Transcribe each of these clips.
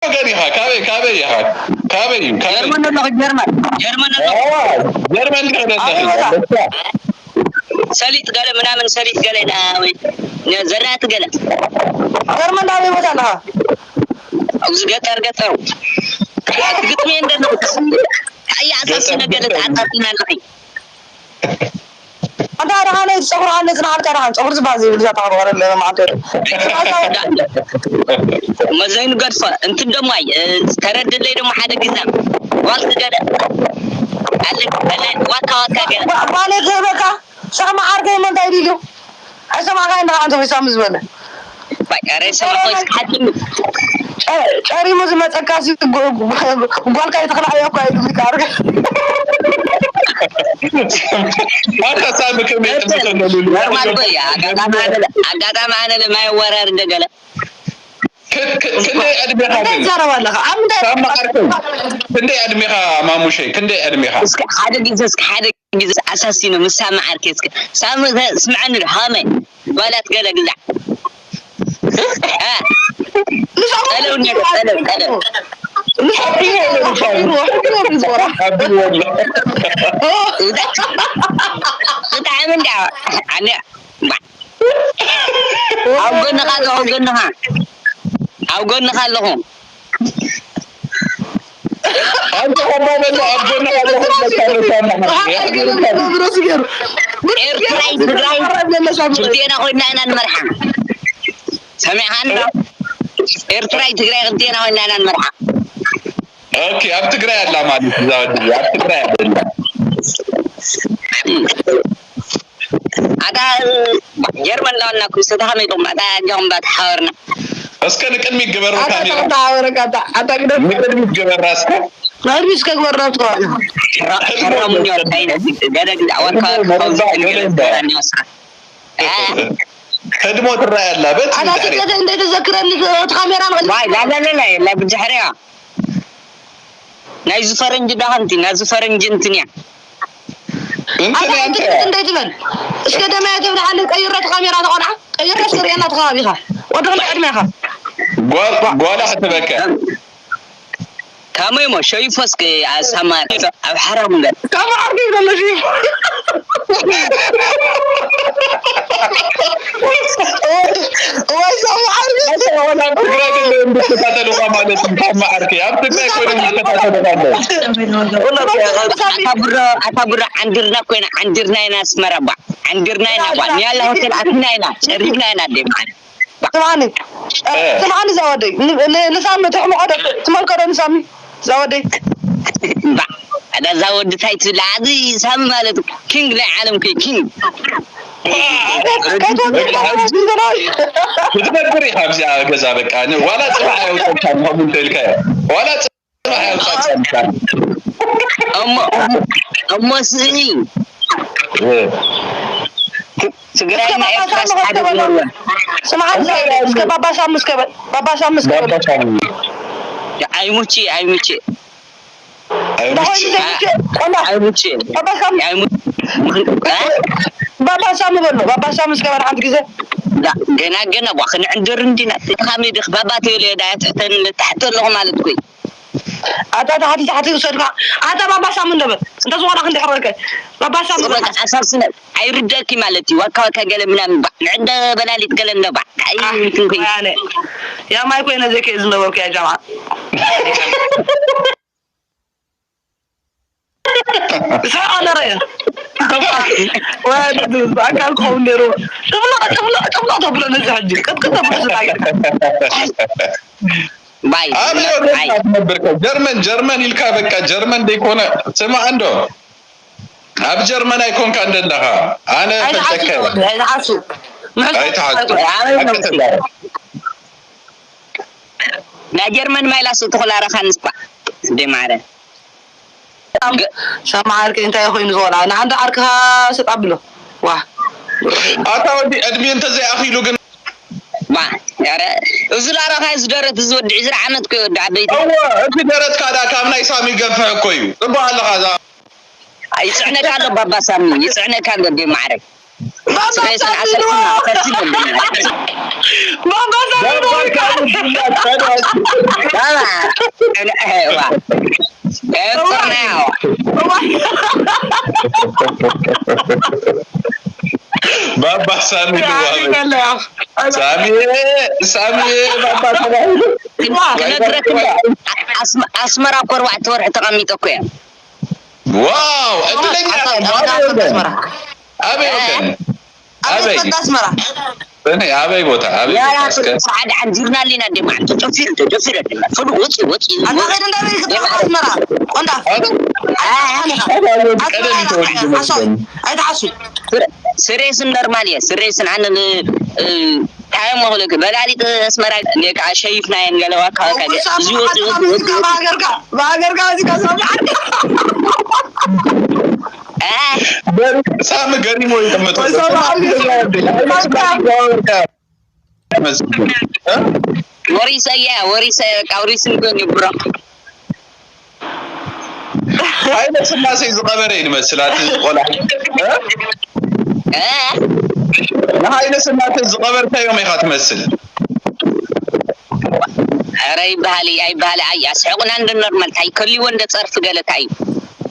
ወገን ኢኻ? ካበይ፣ ካበይ ኢኻ? ካበይ እዩ? ካበይ? ጀርመን ኣለኹ፣ ጀርመን። ጀርመን ኣለኹ። ኦ፣ ጀርመን ዲኻ ዘለኻ? ኣበይ ቦታ? ሰሊጥ ገለ ምናምን፣ ሰሊጥ ገለ ኢና፣ ወይ ዘራእቲ ገለ። ጀርመን ኣበይ ቦታ ኣለኻ? ኣብዚ ገጠር፣ ገጠር። እቲ ግጥሚ እንደ-፣ ኣይ፣ ኣሳስነ ገጠር፣ ገለ ገጠር። ተኣሳሲና ኣለኺ። ኣንታ ደሓን ጸጉሪ ኣነጽናዓልካ ደሓን ጸጉሪ ዝበሃል ዘይብልካ ተሓባበረለ ማለት እዩ። መዘይኑ ገድፈ እንትን ደሞ ኣይ፣ እ፣ ተረድለይ ደሞ ሓደ ግዜ ዋልክ ገለ ኣለ፣ ኣለ፣ ዋካ ዋካ ገለ። ባ-፣ ባሌ ክህበካ ሰማዕ ዓርከይ እሞ እንታይ ኢሉ? ኣይሰማዕካዮን ደኣ ኣንተ ወይ ሳሚ ዝበለ። ባይ፣ ኣረ ሰማዕ ወይ ሓድም። ጨ-፣ ጨሪሙ ዝመጸካ ሲ ጓ-፣ ጓ-፣ ጓልካ ይትኽልዓዮ እኮ እዩ ዝብልካ ኣርገ። ኣታ ሳሚ ከመይ ትምሰለሉ? ኖርማል እኮ እዩ። ኣጋጣሚ ኣነ ለ-፣ ኣጋጣሚ ኣነ ለማይ ወራር እንደገለ። ክ-፣ ክ-፣ ክንደይ ዕድሜኻ እንታይ ግን? ትዛረብ ኣለኻ? ኣብ ምንታይ ሳሚ ዓርከይ፣ ክንደይ ዕድሜኻ ማሙሸይ? ክንደይ ዕድሜኻ? እስኪ ሓደ ግዜ፣ እስኪ ሓደ ግዜ ኣሳሲኖ ምስ ሳሚ ዓርከይ እስኪ። ሳሚ፣ ስምዐኒ ዶ? ሃመ ባላት ገለ ግዛዕ። እ? ንስኻ ጠለው ነይሩ፣ ጠለው፣ ጠለው። ንስኻ ኣቢዎ፣ ኣቢዎ፣ ኣቢዎ። ኣቢዎ። ብጣዕሚ እንዳ፣ ኣነ፣ ባ-፣ ኣብ ጎንኻ ኣለኹ፣ ኣብ ጎንኻ። ኣብ ጎንኻ ኣለኹ። ኣንተ ኸባድ ኣሎ፣ ኣብ ጎንኻ ኣለኹ። ኤርትራይ ትግራይ ክልቴና ኮይና ኢና ንመርሓ። ሰሚዕኻኒ ዶ? ኤርትራይ ትግራይ ክልቴና ኮይና ኢና ንመርሓ። ኦኬ፣ ኣብ ትግራይ ኣላ ማለት እዩ፣ እዛ ወዲ እዚኣ ኣብ ትግራይ ኣላ። ኣታ ጀርመን ላውና ኩምሰ ተኸመይ ኢኹም? ኣታ ጃኹም ባት ሓወርና። እስከ ንቅድሚት ግበር ኣታ ካሜራ። ተሓወረካ ኣታ፣ ኣታ ግደፍ። ንቅድሚት ግበራ እስከ። ቅድሚት እስከ ግበራ ትኸዋል። ሕራሙኛ ወጣይና። ገለ ግዳ ወካ ገለ ግዳ። ህድሞ ትረኣይ ኣላ፣ በቲ ኣታ ድሕሪ። ስደተ እንደ ተዘክረኒ እቲ ካሜራ ንቕድሚት። ዋይ፣ ላ፣ ላ፣ ላ፣ ላ፣ ላ፣ ብድሕሪያ። ናይዚ ፈረንጂ ዳኸንቲ፣ ናይዚ ፈረንጂ እንትን እያ። እንትን ኣታ እያ፣ ኣንቲ እንትን እያ። እንታይ ትበል? እስከ ደማያ ትብል ሓሊ ቀይረ እቲ ካሜራ ተቆልዓ፣ ቀይረ እስከ ርኤና ተኸባቢኻ። ወዲ ክንደይ ዕድሜኻ? ጓል፣ ጓላ ክትበከ። ካመይ ሞ ሸይፎ እስከ ኣሳማ ኣብ ሓራም እንደ። ካብ ዓርኪ ይደለሽ እዩ። ወይ ሳሚ ዓርኪ። ኣታ ወላ ኣብ ትግራይ ዘለዉ እንድትከታተሉኻ ማለት እዩ። ሳሚ ዓርኪ ኣብ ትግራይ ኮይኖም ዝከታተሉኻ ኣለዉ። ኣታ ብሮ፣ ኣታ ብሮ ዓንድርና ኮይና፣ ዓንድርና ኢና ኣስመራ ባ። ዓንድርና ኢና ባ። ኒያላ ሆቴል ኣትና ኢና፣ ጨሪብና ኢና ደማን። ስምዓኒ፣ እ። ስምዓኒ ዛወደይ፣ ን-፣ ን-፣ ንሳሚ ትሕምቆ ዶ፣ ትመልኮ ዶ ንሳሚ ዛወደይ? ባ፣ ኣዳ ዛወዲ ታይ ትብላ? ኣዚ ሳሚ ማለት ኪንግ ናይ ዓለም ከይ ኪንግ። ክትነብር ኢኻ ኣብዚኣ ገዛ በቃ። ን-፣ ዋላ ጽባሕ ኣየውጸልካን ከምኡ እንተኢልካዮ። ዋላ ጽባሕ ኣየውጸልካን። እሞ፣ እሞ ስእኒ። እ። ትግራይና ኤርትራ ሓደ ግበርወን። ስምዓኒ ዛወደይ፣ እስከ ባባ ሳሚ እስከ በል፣ ባባ ሳሚ እስከ በል። ባባ ሳሚ። ኣይሙቺ፣ ኣይሙቺ። ኣይሙቺ። እንዳኾይኑ ዘይሙቺ፣ ቆንዳ። ኣይሙቺ። ባባ ሳሚ። ኣይሙ-፣ እ? ባባ ሳሚ በሎ፣ ባባ ሳሚ እስከ በል ሓንቲ ግዜ። ዳ፣ ገና፣ ገና ጓ፣ ክንዕንድር እንዲና። እቲ ካሜ ድኽ ባባ ተይለ ዳ ትሕተን፣ ትሕተ ኣለኹ ማለት እኮ እዩ። ኣታ ታሕቲ፣ ታሕቲ ውሰድካ። ኣታ ባባ ሳሚ እንደ በል። እንተ ዝኾነ ክንድሕረከ። ባባ ሳሚ በል። በቃ ኣሳስነ። ኣይርደእኪ ማለት እዩ። ዋካ ዋካ ገለ ምናምን ባዕ። ንዕደ በላሊት ገለ እንደ ባዕ። ኣይ፣ ኣህ፣ እንትን ኮይነ። ወያነ። ያ ማይ ኮይነ ዘይከ ዝነበርኩ ያ ጃማ። ስሕቕ ኣለረ እየ። ወያነ ብኣካል ክኸውን ነይርዎ። ጭፍልቕ፣ ጭፍልቕ፣ ጭፍልቕ ተብሎ ነዚ ሕጂ። ቅጥቅጥ ተብሎ ዝናገር። ባይ፣ ኣበይ ባይ። ወገንካ ትነብር ከ? ጀርመን፣ ጀርመን ኢልካ በቃ ጀርመን ደይኮነ። ስማዕ እንዶ። ኣብ ጀርመን ኣይኮንካን ዘለኻ። ኣነ ኣይትሓሱ፣ ፈልጠካ እየ። ኣይትሓሱ። ምሕሳብ ኣይትሓሱ። ኣይኮነን። ኣበይ ሓቂ ነው? ተዛረብ። ናይ ጀርመን ማይ ላሱ ተኾላረኻ ንስኳ። እንደ ማረ። ሰማዕ ዓርከይ እንታይ ኮይኑ ዝወላ? ንሓንቲ ዓርክኻ ስጥ ኣብሎ። ዋ። ኣታ ወዲ ዕድሜ እንተዘይኣኺሉ ግን ባ፣ ያረ፣ እዚ ላረኻ እዚ ደረት እዚ ወዲ ዕስራ ዓመት እኮ እዩ ወዲ ዓበይቲ። እወ፣ እቲ ደረትካ ዳ ካብ ናይ ሳሚ ይገፍሕ እኮ እዩ። ጽቡቕ ኣለኻ እዛ። ይጽዕነካ ኣሎ ባባ ሳሚ፣ ይጽዕነካ ኣሎ ዴ ማዕረ። ስሬስን ዓሰርተ ዓሰርተ ባባ ሳሚንዋ። ባባ ሳሚንዋ። ባባ፣ እነ፣ እዋ። ኤርትራ ያው። ባባ ሳሚ ሳሚ ልዋበ። በላ። ሳሚ፣ ሳሚ፣ ባባ ተባሂሉ። ክነግረክ እንደ ኣስመ-፣ ኣስመራ እኮ ኣርባዕተ ወርሒ ተቐሚጠ እኮ እየ። ዋው፣ እድለኛ ኣታ-፣ ነህ። ኣታ-፣ ኣታ-፣ ኣስመራ። ኣበይ ወገን? ኣበይ? ኣበይ ትፈልጥ ኣስመራ? እኔ ኣበይ ቦታ? ኣበይ ቦታ? እስከ ሓደ ዓን ጆርናሊና ደማ ተጨፊር፣ ተጨፊር ደማ። ፍሉ ወጪ፣ ወጪ። ኣታ ከይደ እንዳበይ ክትረኽብ ኣስመራ? ቆንዳ። ኣበይ? ኣታ ቀደም ተወሊዱ ሓሶት። መስለኝ። ኣይትሓሱ። ስሬስን ኖርማል እየ። ስሬስን ኣነ ን-፣ እ፣ ታየሞ ክልክ በላሊት ኣስመራ እኔ ከዓ ሸይፍናየን ገለዋ ካወካ እዚኡ፣ እዚኡ፣ እዚኡ፣ እዚኡ። ብሃገርካ፣ ብሃገርካ እዚካ ሰሚዓካ። እ? ሳሚ ገሪሞ ይጥምቶ። ወሪሰ እያ፣ ወሪሰ፣ በቃ ወሪስን ኮይኑ ብሮ። ሃይለ ስላሴ ዝቐበረ እዩ ዝመስል፣ ኣቲ ቆልዓ። እ? እ? ንሃይለ ስላሴ ዝቐበርካዮም ኢኻ ትመስል። ኧረ ይበሃል እዩ፣ ኣይበሃል፣ ኣይ፣ ኣስሕቑና እንደ ኖርማል፣ ታይ ከልይዎ እንደ ጸርፊ ገለ ታይ እዩ?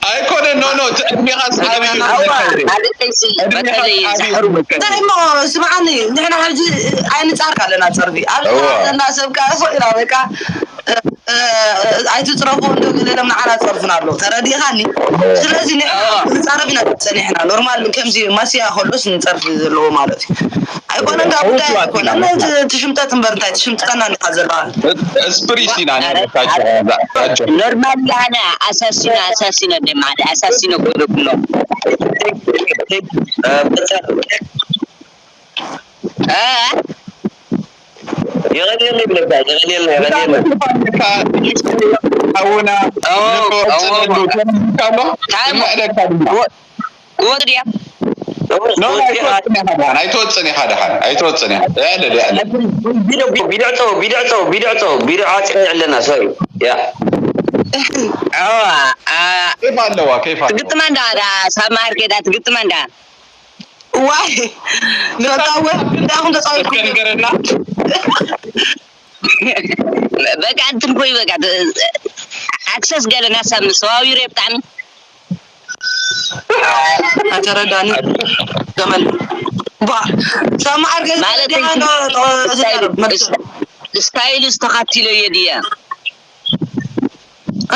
ኣይኮነን፣ ኖ፣ ኖ፣ እቲ ዕድሜኻስ ዓብዩ እዩ ዝብለካ እየ። ማለት እዚ፣ ዕድሜኻስ በተለይ ዓብዩ እዩ ዝብለካ እየ። እንታይ እሞ፣ ስምዓኒ፣ ንሕና ሕጂ ኣይንጻረፍ ኣለና ጸርፊ። ኣብ እዋ። ዘለና ሰብ ከኣ ፎእ ኢላ በቃ፣ እ፣ እ፣ ኣይትጽረፉ እንዶ ገለ ኢሎም ንዓና ጸርፉና ኣለዉ። ተረዲእኻኒ? እዋ። ስለዚ ንሕና እዋ። ክንጻረፍ ኢና ጸኒሕና። ኖርማል ከምዚ ማስያ ከሎስ ንጸርፊ ዘለዎ ማለት እዩ። ኣይኮነን፣ ካብ ጉዳይ ኣይኮነን። ት-፣ ትሽምጠጥ እምበር እንታይ ትሽምጠና እንዲኻ ዘለኻ? ስፕሪት ኢና ናይ ታጆ። ኖርማል ያነ ኣሳሲኖ፣ ኣሳሲኖ ደማ፣ ኣሳሲኖ ኩሉ ኩሎ። እ? የቐንየልና ይብለካ፣ የቐንየልና፣ የቐንየልና። ኣውና፣ ኣዎ፣ ንፍዕ ኣዎ። ጽለሉ፣ ተምካ ኣሎ፣ ታይሞ። ይምዕደካ ድማ። ወ-፣ ወጥ ድያ? ኖ፣ ኣይትወጽን ኢኻ ደሓን፣ ኣይትወጽን ኢኻ ደሓን፣ ኣይትወጽን ኢኻ። ያለ፣ ያለ። ቢድዖ፣ ቢድዖ ጸው፣ ቢድዖ ጸው፣ ቢድዖ ጸው፣ ቢድዖ ዓጺኻ ኣለና፣ ሶሪ። ያ። ኣዋ፣ አ፣ ኬፍ ኣለዋ፣ ኬፍ ኣለዋ። ትግጥማ እንዳ፣ ዳ፣ ሳብ ማህር ከይዳ ትግጥማ እንዳ። ዋይ፣ ንበቃ ወ-፣ እንታይ ኢኹም ተጻዊትኩም? እስከ ንገረና። በቃ እንትን ኮይ በቃ፣ ተ-፣ ኣክሰስ ገለና ሳብ ሰዋዊር ብጣዕሚ። ኣተረዳኒ። ገመል። ባ፣ ሳብ ማህር ከይዳ ማለት ተረዲኻ እንዶ፣ እንዶ፣ ስታይል፣ መልሶ። ስታይል ዝተኻቲለዮ ድየ?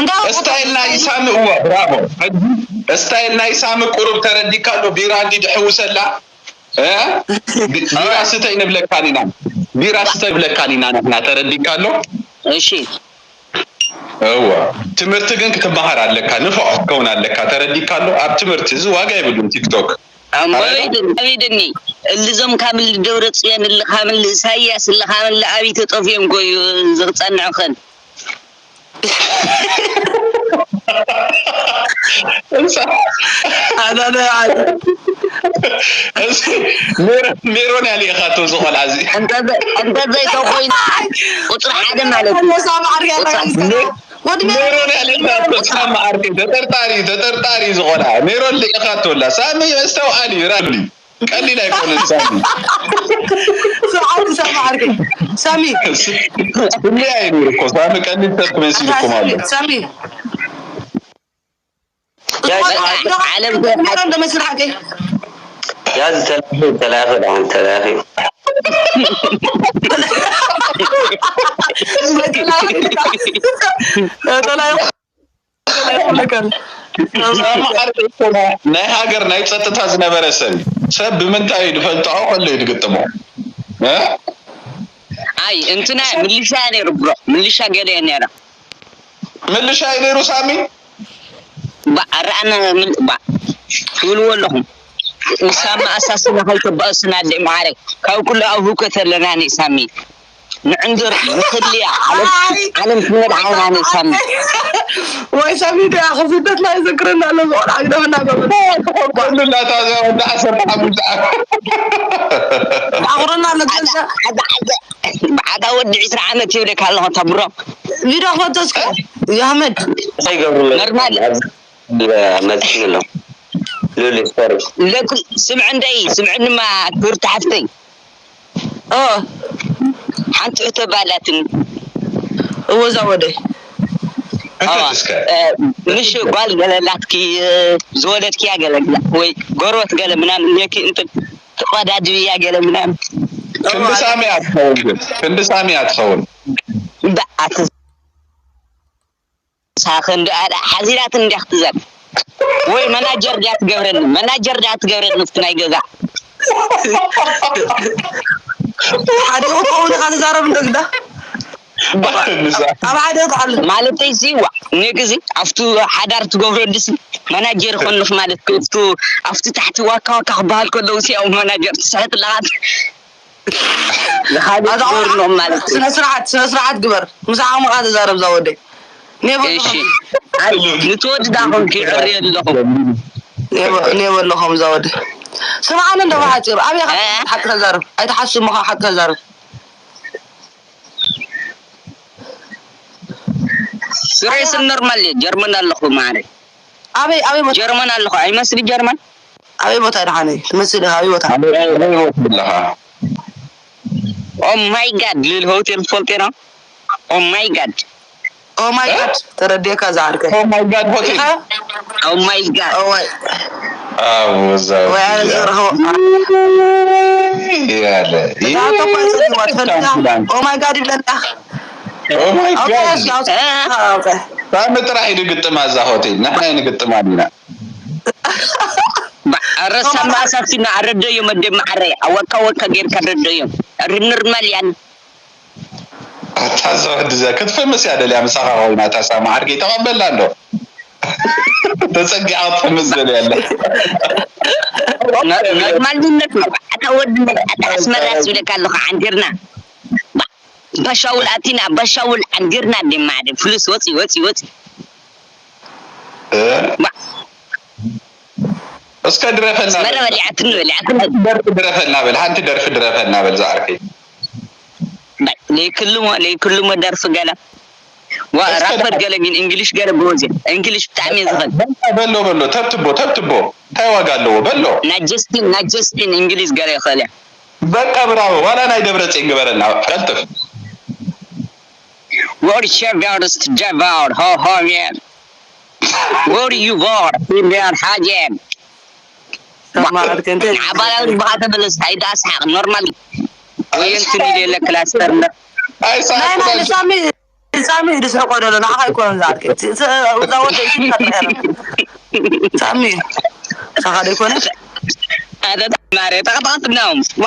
እንዳ ስታይል ናይ ሳሚ፣ እወ፣ ብራቮ። ሕጂ ስታይል ናይ ሳሚ ቁሩብ ተረዲካ ኣሎ፣ ቢራ እንዲ ድሕውሰላ፣ እ? ቢ-፣ ቢራ ስተይ ንብለካን ኢና። ቢራ ስተይ ንብለካን ኢና ንሕና፣ ተረዲካ ኣሎ? እሺ። እወ። ትምህርቲ ግን ክትመሃር ኣለካ፣ ንፉዕ ክትከውን ኣለካ፣ ተረዲካ ኣሎ? ኣብ ትምህርቲ፣ እዚ ዋጋ የብሉን ቲክቶክ። ኣሞ ኣረ? ኣቢድኒ፣ ኣቢድኒ። እልዞም ካምል ደብረ ጽዮን፣ እሊ ካምል ኢሳያስ፣ እሊ ካምል ኣቢ ተጠፍዮም ኮዩ ዝጸንዕኽን። እንሳ-፣ ኣዳዳ፣ እዚ ሜሮ-፣ ሜሮን ያሊእኻቶ እዚ ቆልዓ እዚ። እንተ ዘ-፣ እንተ ዘይተኾይኑ ቁጽሪ ሓደ ማለት እዩ። ሞሳ ማዕርያ ቁጽሪ ሜ-፣ ወዲ ሜሮን ያሊእኻቶ ሳሚ ዓርከይ፣ ተጠርጣሪ፣ ተጠርጣሪ እዚ ቆልዓ። ሜሮን ልኢኻቶ ኣላ። ሳሚ መስተውዓሊ እዩ፣ ራሊ። ቀሊል ኣይኮነን ሳሚ። ስርዓት ሳሚ ዓርከይ። ሳሚ። ስሚ ኣይኑር እኮ። ሳሚ ቀሊል ሰብ መሲልኩም ኣሎ። ሳሚ። ያ፣ ዓለም ዓለም እንደመስል ዓርከይ። ያዝ ተላኺ፣ ተላኺ፣ ደሓን ተላኺ። ተላኺ። ሳሚ ዓርከይ እኮ ናይ ሃገር ናይ ጸጥታ ዝነበረ ሰብ እዩ። ሰብ ብምንታይ እዩ ዝፈልጦ? ከሎ እዩ ዝግጥሞ። እ? ኣይ፣ እንትና ምልሻ እያ ነይሩ፣ ብሮ። ምልሻ ገለ እያ ነይራ። ምልሻ እዩ ነይሩ ሳሚ? ባ፣ ኣረኣና፣ ምን፣ ባ፣ ትብልዎ ኣለኹም። ንሳማ ኣሳስና ከይተባእሱና፣ ኣደይ መዓረይ። ካብ ኩሉ ኣብ ህውከት ኣለና፣ ኒ ሳሚ። ንዕንድር፣ ንኽልያ፣ ዓለም፣ ኣይ። ዓለም ትመድሓና፣ ኒ ሳሚ። ወይ ሳሚ፣ ደኣ፣ ክስደትና ይዘክረና ኣሎ፣ ዝኾነ ኣግደመና ገበን። ኩሉ እናታ፣ እዛ ወዲ ዓሰርተ ሓሙሽተ ዓመት። ኣኽርና ኣሎ፣ ኣታ፣ ገዛ። ኣታ፣ ኣታ፣ ብዓዳ ወዲ ዕስራ ዓመት ይብለካ ኣለኹ፣ እታ ብሮ። ቪድዮ ክፈቶ እስከ፣ ዮ ኣሕመድ። እንታይ ይገብሩ ኣለዉ? ኖርማል። ኣብዚ መጽእ ኣሎ። ሉሊ፣ ሶሪ። ለኩ ስምዕ እንደይ፣ ስምዕ ድማ ክብርቲ ሓፍተይ። ኦ፣ ሓንቲ ሕቶ ባላትን። እወ፣ እዛ ወደይ። ሕቶ ኣዋ፣ እስከ። እ፣ ምሽ ጓል ገለ ላትኪ፣ እ፣ ዝወለድክያ ገለ ወይ ጎረበት ገለ ምናምን ኔኪ እንትን ትቆዳድብያ ገለ ምናምን። ክንዲ ሳሚ ኣትኸውን ግን፣ ክንዲ ሳሚ ኣትኸውን። እምባ ኣት-፣ ሳኸ እንዶ ኣዳ ሓዚራትን እንዲያ ክትዘር። ወይ መናጀር ድያ ትገብረኒ፣ መናጀር ድያ ትገብረኒ፣ ኣብቲ ናይ ገዛ። ሓደ ይኸውን ኢኻ ትዛረብ እንዶ ግዳ። ንሳ ኣብ ሓደ ይውዓል። ማለተይ ሲ፣ ዋ፣ ንግዚ ኣብቱ ሓዳር ትገብረሉ ሲ፣ መናጀር ይኾንኽ ማለት፣ ኣብቱ፣ ኣብቲ ታሕቲ ዋካ ዋካ ክበሃል ከለዉ ሲ፣ ኣብ መናጀር ትስሕት ኣለኻ። ንኻልእ ኣታ ግበር ኣለኹም ማለት እዩ። ስነ ስርዓት፣ ስነ ስርዓት ግበር። ምስ ዓቕምኻ ተዛረብ፣ እዛ ወደይ። ኔቨር እሺ። ኣይ፣ ንትወድዳ ኾንኪ ዕርየ ኣለኹም። ኔቨር፣ ኔቨር ኣለኹም፣ እዛ ወደይ። ስምዓኒ እንዶ ብሓጺሩ፣ ኣበይ ኢኻ እ? ሓቂ ተዛረብ? ኣይትሓስብ እሞ ሓቂ ተዛረብ። ስሬስ ኖርማል እየ። ጀርመን ኣለኹ ማዕረ። ኣበይ፣ ኣበይ ቦታ? ጀርመን ኣለኹ። ኣይመስሊ ጀርመን? ኣበይ ቦታ ደሓነይ? ትመስል ኢኻ፣ ኣበይ ቦታ? ኣበይ፣ ኣበይ ቦታ ኣለኻ? ኦ ማይ ጋድ፣ ልል ሆቴል ትፈልጥ ኢና? ኦ ማይ ጋድ። ኦ ማይ እ? ጋድ፣ ተረዲእካ ዝዓርከይ። ኦ ማይ ጋድ ሆቴል። ኢኻ? ኦ ማይ ጋድ። ኦ ማይ። ኣው፣ እዛ ወይ ኣነ ወዲያ። ዝረኸቦ። ያለ። እዛ ኣቶ እኮ ይጽልዋ፣ ትፈልጣ? ኦ ማይ ጋድ ይብለና። ኦ ማይ ኣውጣ ጋድ። እስኪ፣ ኣውጣ። እ? ኣውጣ። ሳሚ ጥራሕ እዩ ዝግጥማ እዛ ሆቴል። ንሕና ኣይንግጥማን ኢና። ባ-፣ ኧረ ሳሚ ኣሳሲና ኣረደዮም፣ ኣደ ማዕረ። ኣወካ ወካ ጌርካ ኣረደዮም። ርንርማል ያን። ኣታ እዛ ወዲ እዛ ክትፍምስ እያ ደልያ ምሳኻ ኮይና፣ እታ ሳሚ ዓርከይ ተቐበላ እንዶ። ተጸጊዓ ክትፍምስ ደልያ ኣላ። ኖ-፣ ኖርማልነት ነው። ኣታ ወዲ፣ ኣታ ኣስመራ ስብለካ ኣለኹ፣ ዓንዲርና። ባ-፣ ባሻውል ኣቲና፣ ባሻውል ዓንዲርና፣ ደማ፣ ፍሉስ ወፂ፣ ወፂ፣ ወፂ። እ? ባ-፣ እስከ ድረፈልና ኣስመራ በል። በሊዓትኒ፣ በሊዓትኒ። ደርፊ ድረፈልና በል፣ ሓንቲ ደርፊ ድረፈልና በል፣ ዝዓርከይ። ለይክልሞ፣ ለይክልሞ ደርፊ ገለ። ዋ፣ እስከ ራፐር ደሓን። ገለ ግን እንግሊሽ ገለ ጎበዝ እየ። እንግሊሽ ብጣዕሚ እየ ዝኽእል። በቃ በሎ፣ በሎ፣ ተብትቦ፣ ተብትቦ። እንታይ ዋጋ ኣለዎ? በሎ። ናይ ጀስቲን፣ ናይ ጀስቲን እንግሊዝ ገለ ይኽእል እየ። በቃ ብራቮ። ዋላ ናይ ደብረጽዮን ግበረልና። ቀልጥፍ። What is your to devour? Ho, ho, yeah. What do you want? Indian Hajem. ሰማዕት ከንተ ንዓባላዊ ብኻ ተመለስ፣ ኣይዳ ኣስሓቕ፣ ኖርማል። ወይ እንትን ኢለ የለ ክላስተር እንዳ-፣ ኣይስሓቕ ናይ፣ ናይ ክላስተር። ሳሚ፣ ሳሚ እዩ ዝስሕቆ ዘሎ፣ ንዓኻ ኣይኮነን ዝኣልከ። ስ-፣ ስ-፣ እዛ ወደ ይስሕቅ ነይራ። ሳሚ፣ ንዓኻ ዶ ኣይኮነን? ኣታ ማርያ፣ ጠቕጠቕትናዮም። ዋ።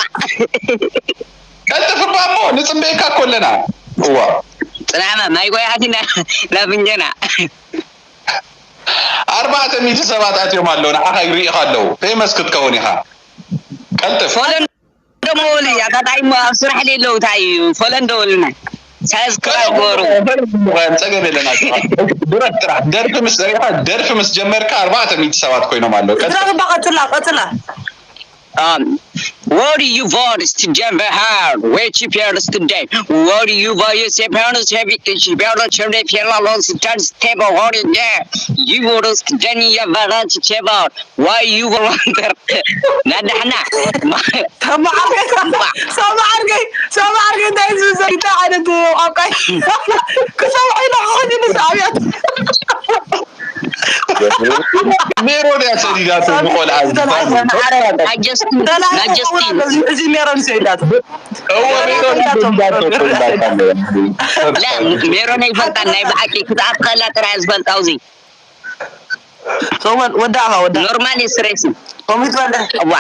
ቀልጥፍ እባ እሞ፣ ንጽበየካ እኮ ኣለና። እዋ። ጽናዕማ፣ ማይ ጎይ ኣቲና፣ ላፍንጀና። ኣርባዕተ ሚእቲ ሰባት ኣትዮም ኣለዉ፣ ንዓኻ ይርእኻ ኣለዉ። ፌመስ ክትከውን ኢኻ። ቀልጥፍ። ፎሎ እንዶ ምበሉ፣ ኣጋጣሚ ኣብ ስራሕ ለለዉ እንታይ እዩ? ፎሎ እንዶ በሉና። ሳብስክራይብ ገበሩ። ጸገም የለን። ድረፍ ጥራሕ። ደርፊ ምስ ጸኒሕካ፣ ደርፊ ምስ ጀመርካ ኣርባዕተ ሚእቲ ሰባት ኮይኖም ኣለዉ። ቀልጥፍ። ድረፍ እባ ቀጽላ፣ ቀጽላ። Um, what do you want is to jump hard? Where your parents today? What do you want is your parents have it? Is your parents have it? Parents on the table, what is there? You want us to Jenny, your parents to jump out. Why you want there? ናዳሕና። ሰማዓርከይ፣ ሰማዓርከይ፣ ሰማዓርከይ እንታይ ዝብል እንታይ ዓይነት ቋንቋ እዩ? ክሰምዖ ኢለ ክኸይድ ንስዓብያት። ሜሮን እያ ሰዲዳቶ ንቆልዓ። ናይ ጀስቲን፣ ናይ ጀስቲን። እዚ፣ እዚ ሜሮን ሰዲዳቶ። እወ፣ ሜሮን ሰዲዳቶ። ላ፣ ሜሮን ኣይፈልጣን፣ ናይ ብሓቂ ክትኣትኸላ ጥራይ ዝፈልጣ፣ እዚ። ሶመን፣ ወዳእኻ፣ ወዳእኻ። ኖርማል እዩ፣ ስሬሲ። ኮሚት በለ። እዋ፣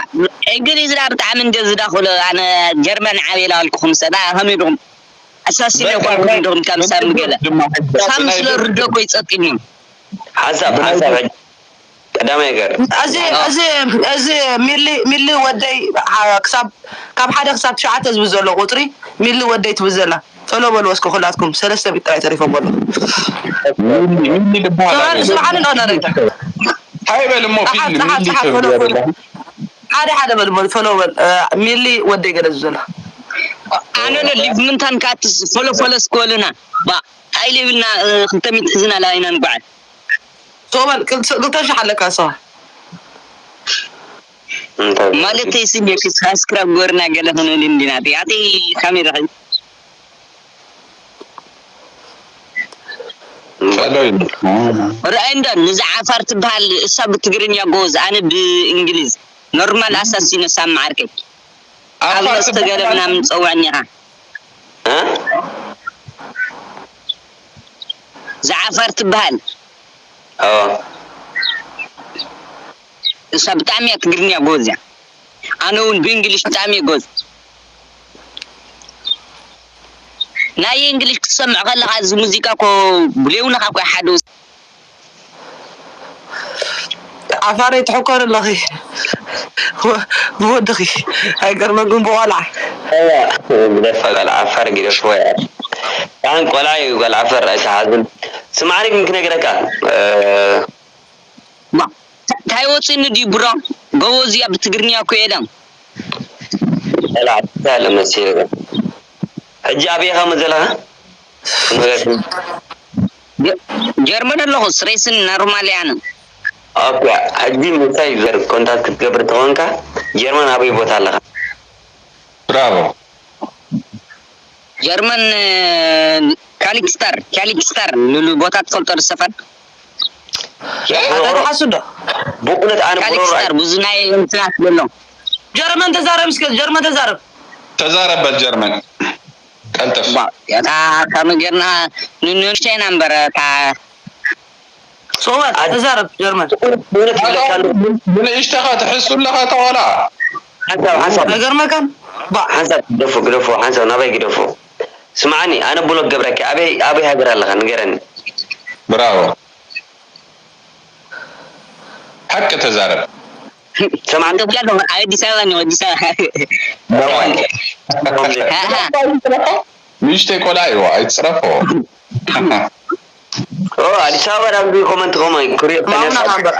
እንግሊዝ ዳ ብጣዕሚ እንደ ዝዳኹሎ፣ ኣነ ጀርመን ዓብየ ላልኩኹም፣ ሰዳ ከመይ ኢኹም? ኣሳሲነ በቃ፣ ኮንኩም ኢኹም፣ ከም ሳሚ ገለ። ድማ ሕጂ ሳሚ ናይ ስለ ርዶ እኮ ይጸጥም እዩ። ሓንሳብ፣ ብናይ ሓንሳብ ሕጂ ቀዳማይ ገር። እዚ፣ ኣዎ። እዚ፣ እዚ ሚሊ፣ ሚሊ ወደይ፣ ሓ-፣ ክሳብ፣ ካብ ሓደ ክሳብ ትሽዓተ ዝብል ዘሎ ቁጽሪ፣ ሚሊ ወደይ ትብል ዘላ። ቶሎ በሉ እስከ ኩላትኩም፣ ሰለስተ ሚእቲ ጥራይ ተሪፎም በሉ። ሚሊ፣ ሚሊ ዝበሃል ስምዓኒ፣ ኣሎ። ስምዓኒ፣ ኖ፣ ኖ፣ ኖ። ሃይ በል እሞ፣ ጸሓፍ፣ ፊል፣ ጸሓፍ፣ ሚሊ ጸሓፍ፣ ትብል ፎሎ፣ ፎሎ። ዘላ። ሓደ፣ ሓደ በል፣ በል፣ ፎሎ በል። እ፣ ሚሊ ወደይ ገለ ዝብል ዘላ። ኣነ ለ ሊቭ ምንታን ካትስ ፎሎ፣ ፎሎ እስከ በሉና። ባ፣ ሃይ ሌቭልና፣ እ፣ ክልተ ሚእቲ ሒዝና ላይና ንጓዓል። ሶመን፣ ክልተ፣ ክልተ ሺሕ ኣለካ ንስኻ። እንታይ ማለት ስሜት ሳብስክራይብ ጎርና ገለ ክንብል እንዲና ኣቲ ኣቲ ካሜራ ኸይ ፈለዩ ርኣይ እንዶ ንዛ ዓፋር ትበሃል እሳ ብትግርኛ ጎዝ ኣነ ብእንግሊዝ ኖርማል ኣሳሲነ ሳብ መዓርከይ ኣብ ዓፋር መስተ ገለ ትበሃል ምናምን ጸውዐኒ ኢኻ እ? እዛ ዓፋር ትበሃል ኦ እሳ ብጣዕሚ እያ ትግርኛ ጎዝ እያ ኣነ እውን ብእንግሊሽ ብጣዕሚ እየ ጎዝ ናይ እንግሊሽ ክትሰምዕ ከለኻ እዚ ሙዚቃ ኮ ብሌውንኻ ኮ ሓደ ዓፋረይ ትሕኮሪ ኣለኺ ብወድኺ ኣይገርመግን ብቆልዓ ግደፋ ጓል ዓፋር ግደፍዎ እያ። ካን ቆልዓ እዩ ጓል ዓፋር ኣይትሓዝን። ስማዕኒ ግን ክነግረካ እ፣ ባ እንታይ ወፂኒ ድዩ ብሮ ጎበዝ እያ ብትግርኛ እኮ የለን ቆልዓ ትሳለ መሲልካ። ሕጂ ኣበይ ኢኻ ዘለኻ? ጀ- ጀርመን ኣለኹ ስሬስን ኖርማል እያ ነው ኦኬ፣ ሕጂ ምሳይ ዘር ኮንታክት ክትገብር ተኾንካ ጀርመን ኣበይ ቦታ ኣለኻ? ብራቮ ጀርመን ካሊክስታር ካሊክስታር ልሉ ቦታ ትፈልጦ ዶ ሰፈር ኣታ ትሓሱ ዶ ብእውነት ኣነ ብሮሮ ካሊክስታር ብዙ ናይ እንትናት ዘሎ ጀርመን ተዛረብ እስከ ጀርመን ተዛረብ ተዛረብ በል ጀርመን ቀልጥፍ ባ እታ ካብ ጌርና ንንእሽተይና እምበር እታ ሶዋት ተዛረብ ጀርመን ብእውነት ይብለካ ኣለኹ። ብንእሽተኻ ትሕሱ ኣለኻ ተዋላ ሓንሳብ ሓንሳብ ኣይገርመካን ባ ሓንሳብ ግደፎ ግደፎ ሓንሳብ ናባይ ግደፎ። ስምዓኒ ኣነ ብሎክ ገብረኪ ኣበይ ኣበይ ሃገር ኣለኻ ንገረኒ። ብራቮ ሓቂ ተዛረብ ሰምዓኒ ኢትዮጵያ ኣለኹ ኣብ ኣዲስ ኣበባ ኣለኹ ኣዲስ ኣበባ ንእሽተይ ቆልዓ እዩ ኣይትፅረፎ ኦ ኣዲስ ኣበባ ዳዚ ኮመንት ከመ ክሪኦ ማምና ከነሳ ነበር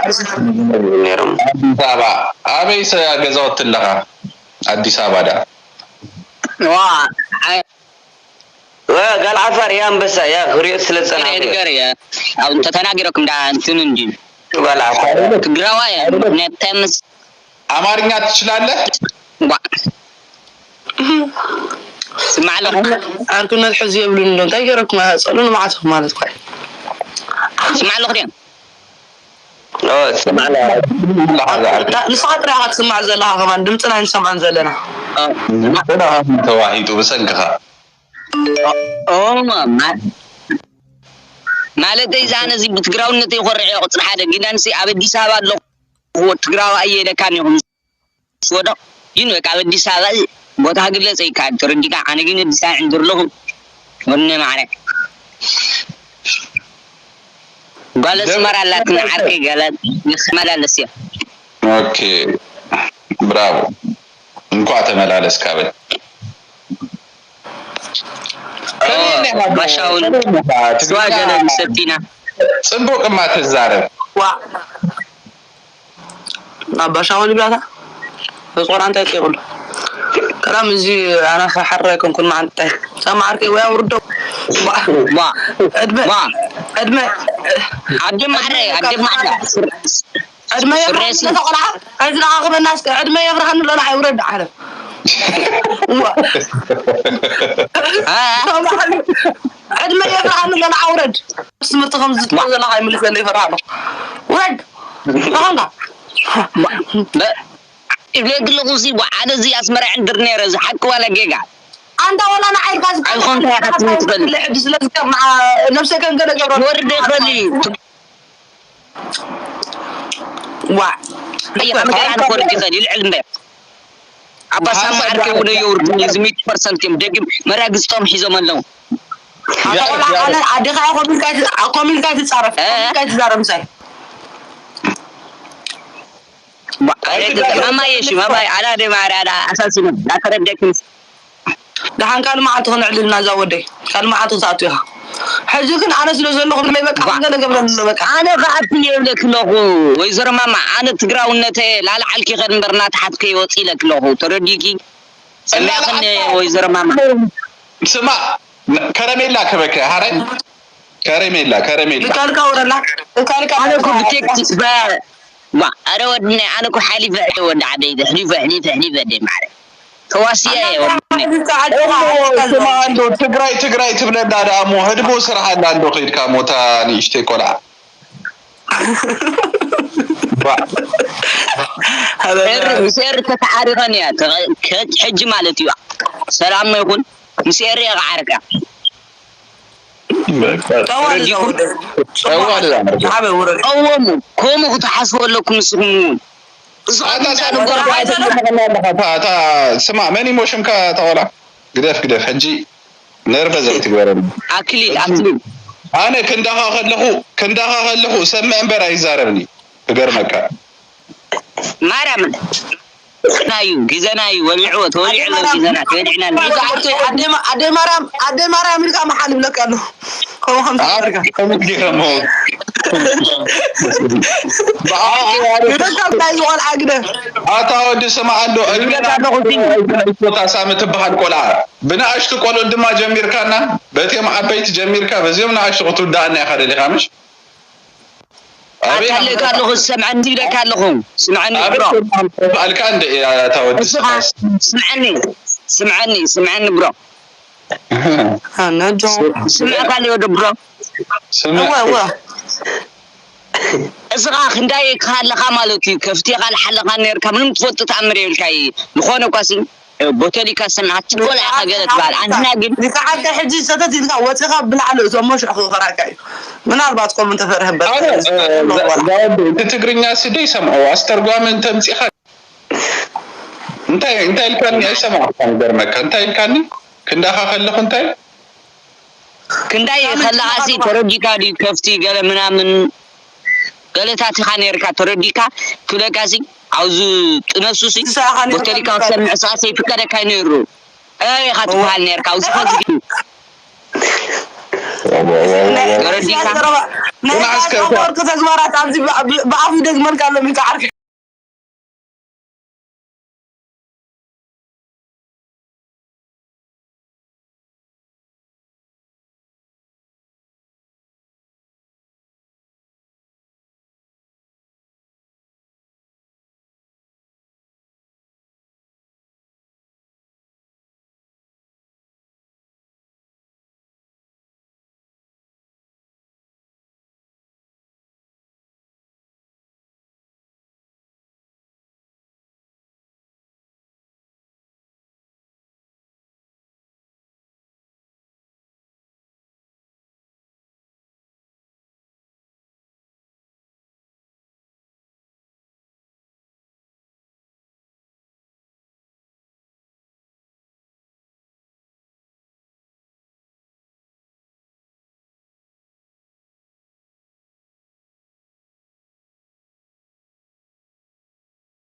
ነይሮም ኣዲስ ኣበባ ኣበይ ሰ- ገዛውቲ ኣለኻ ኣዲስ ኣበባ ዳ ዋ ዋ ጋል ዓፋር ያ ኣንበሳ ያ ክሪኦ ስለ ዝጸናሕኩ ነገር እየ ኣብ ተተናገረኩም ዳ እንትን እንጂ ጋል ዓፋር ትግራዋይ ነተምስ ኣማርኛ ትችላለህ ጓዕ ስማዕ ኣለኹ ዓርክነት ሕዚ የብሉን ዶ እንታይ ገይረኩም ኣፀሉኒ መዓት ማለት ኳ ስማዕ ኣለኹ ድዮም ኦ ስማዕና ንስኻ ጥራይ ኢኻ ትስማዕ ዘለኻ ከማን ድምፅና ኣይንሰምዖን ዘለና ተዋሂጡ ብሰንክኻ ኦ ማ- ማለተይ እዛ ነዚ ብትግራውነተይ ይኮርዕ እየ ቁፅሪ ሓደ ግን ኣንሲ ኣብ ኣዲስ ኣበባ ኣለኹ ትግራዊ ኣየ ኢለካን ኢኹም ዝወደቕ ግን በቃ ኣብ ኣዲስ ኣበባ ቦታ ክግለፀ ይከኣል ተረዲካ ኣነ ግን ኣዲስ ኣበባ ዕንድር ኣለኹ ወነ ማዕረ ጓል ኣስመራ ኣላትን ዓርከይ ገለ ይመላለስ እየ ኦኬ ብራቮ እንኳዕ ተመላለስካ በል ባሻውን ስዋ ገለ ሰቲና ፅቡቅ እማ ትዛረብ ዋ ኣባሻውን ይብላታ ህዝቆና እንታይ ይብሉ ቀዳም እዚ ኣና ሓራ ኣይኮንኩን ማዓንታይ ሳማ ዓርከይ ወይ ኣውርዶ ዋ ዕድመ ዋ ዕድመ ኣደ ማዕረ ኣደ ማዕረ ዕድመ የብርሃኒ ሱሬሲ። ነታ ቆልዓ ኣይዝረኻኽበና እስከ ዕድመ የብርሃኒ ሎና ኣይውረድ ዓለም ዕድመ የብርሃኒ ሎና ኣውረድ ትምህርቲ ከም ዝትኮ ዘለካ ይምልሰለይ ይፈርሃ ኣለኹ ውረድ ተኾንካ ይብለግልኹ ሲ ኣነ እዚ ኣስመራ ዕንድር ነይረ እዚ ሓቂ ዋላ ጌጋ ኣንታ ወላ ንዓይልካ ኣይኾንካ ኢኻ ትምልስ በሊ። ሕጂ ስለዚ ከም ንዓ ነብሰይ ከም ገለ ገብረ ወርደ በሊ ዋ ቀይሕ መከራ ንኮርጅ ይኽእል ይልዕል እምበር ኣባ ሳማ ዓርከይ እውን የውርድኒ እዚ ሚእቲ ፐርሰንት እዮም ደጊም መራግፅጦም ሒዞም ኣለዉ ኣታ ቆልዓ ኣነ ኣዴኻ ኮሚልካ ኮሚልካ ትጻረፍ ኮሚልካ ትዛረብ ምሳይ ማማየ ሺ ማማየ ኣላ ደ ማርያ ኣላ ኣሳሲኖ ዳተረደክንስ ደሓን ካልእ መዓልቲ ክንዕልልና እዛ ወደይ ካልእ መዓልቲ ክትኣቱ ኢኻ ሕጂ ግን ኣነ ስለ ዘለኹ ናይ በቃ ገለ ገብረኒ ኣሎ በቃ ኣነ ከኣቲ የብለክ ኣለኹ ወይዘሮ ማማ ኣነ ትግራውነተ ላልዓልኪ ከድ እምበር ናተሓትከ ይወፅ ኢለክ ኣለኹ ተረዲኪ ሰሚዕኽን ወይዘሮ ማማ ስማ ከረሜላ ክበከ ሃረ ከረሜላ ከረሜላ ልካልካ ወረላ ልካልካ ኣነ እኮ ብቴክስት በ- ባ ኣረ ወድነ ኣነ እኮ ሓሊፈ ወዲ ዓደይ ሕሊፈ ሕሊፈ ሕሊፈ ደይ ማዕረ ተዋስያ እየ ወድነ ስማ እንዶ ትግራይ ትግራይ ትብለና ደኣ እሞ ህድቦ ስርሓላ እንዶ ከይድካ ሞታ ንእሽተይ ቆልዓ ሴር ተተዓሪቐን እያ ሕጂ ማለት እዩ ሰላም ይኹን ምስ ኤሪ እየ ክዓርካ ጸዋ ዝዘውደ ጸዋ ዝዘውደ ዝሓበ ውረድ ቀወሙ ከምኡ ክትሓስቡ ኣለኩም ንስኹም እውን እሱ ኣታ ኣታ ሳብ ሳብ ንጎረባይ ኣታ ኣታ ስማ መን ይሞ ሽምካ ተቆላ ግደፍ ግደፍ ሕጂ ነርቨ ዘይትግበረኒ ኣክሊል ኣክሊል ኣነ ክንዳኻ ከለኹ ክንዳኻ ከለኹ ሰምዕ እምበር ኣይዛረብኒ ክገርመካ ማርያምን ናዩ ግዘናዩ ወሊዕዎ ተወሊዕሎ ግዘና ተወሊዕና ኣደ ማርያም ኣደ ማርያም ኢልካ መሓል ይብለካ ኣሎ ከምኡ ከም ተበርካ ከምት ገይረሞ ይረካ እንታይ ዝቆልዓ ግደ ኣታ ወዲ ስማ ኣሎ እድሜና ኣለኹ ሲኒ። ቦታ ሳሚ ትበሃል ቆልዓ ብንኣሽቱ ቆልዑ ድማ ጀሚርካና በቲኦም ዓበይቲ ጀሚርካ በዚኦም ንኣሽቱ ክትውዳእና ኢኻ ደሊኻ ምሽ ኣበይ ኣታለካ ኣለኹ ዝሰምዐኒ ይብለካ ኣለኹ ስምዐኒ ብሮ ኣልካ እንደ ኣታ ወዲ እስኻ ስምዐኒ ስምዐኒ ስምዐኒ ብሮ ነጆ ስምዐካ ኣለዮ ዶ ብሮ ስምዕ እወ እወ እስኻ ክንዳይ ካለኻ ማለት እዩ ከፍቴኻ ልሓለኻ ነርካ ምንም ትፈልጡ ተኣምር የብልካ እዩ ዝኾነ እኳ ሲ ቦተሊካ ሰምዓ ትቆላ ኢኻ ገለ ትበሃል ኣንትና ግን ንከዓልካ ሕጂ ሰተት ኢልካ ወፂኻ ብላዕሊ እዞሞ ሽዑ ክኸራካ እዩ ምናልባት ከምኡ እንተፈርህበት ኣነ እ፣ ዛ- ዛወዲ እቲ ትግርኛ ሲ ደይሰምዖ ኣስተርጓሚ እንተምፂኻ እንታይ እንታይ ኢልካኒ ኣይሰማዕካ ንገርመካ እንታይ ኢልካኒ ክንዳኻ ከለኹ እንታይ ክንዳይ ከለኻሲ ተረዲካ ድዩ ከፍቲ ገለ ምናምን ገለታት ኢኻ ነርካ ተረዲካ ክብለካሲ ኣብዚ ጥነሱሲ ቦተሊካ ክሰምዕ ስቓ ሰይፍቀደካ ነይሩ ኢኻ ትበሃል ነርካ ኣብዚ ከዚ ተረዲካ ወርቂ ተግባራት ኣብዚ ብኣፉ ይደግመልካ ኣሎ ሚካ ዓርኪ